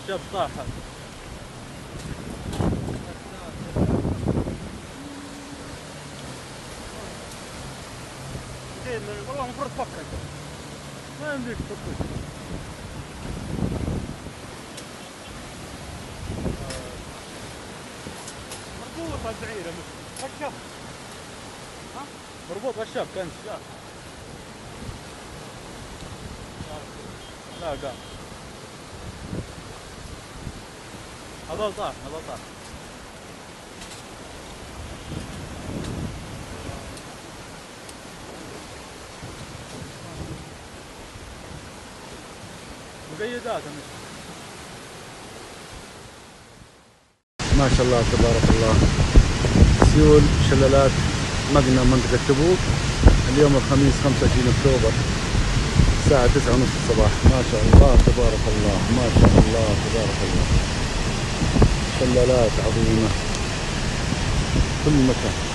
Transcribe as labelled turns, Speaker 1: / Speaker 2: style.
Speaker 1: الشاب طاح. والله المفروض تفك انت، ما يمديك تفك. مربوط البعيرة الشبك. ها؟ مربوط الشبك انت. لا قام. هذول طاح، هذول طاح. مقيدات.
Speaker 2: ما شاء الله تبارك الله. سيول شلالات مقنى منطقة تبوك، اليوم الخميس 25 أكتوبر الساعة 9:30 الصباح. ما شاء الله تبارك الله، ما شاء الله تبارك الله. شلالات عظيمة كل مكان.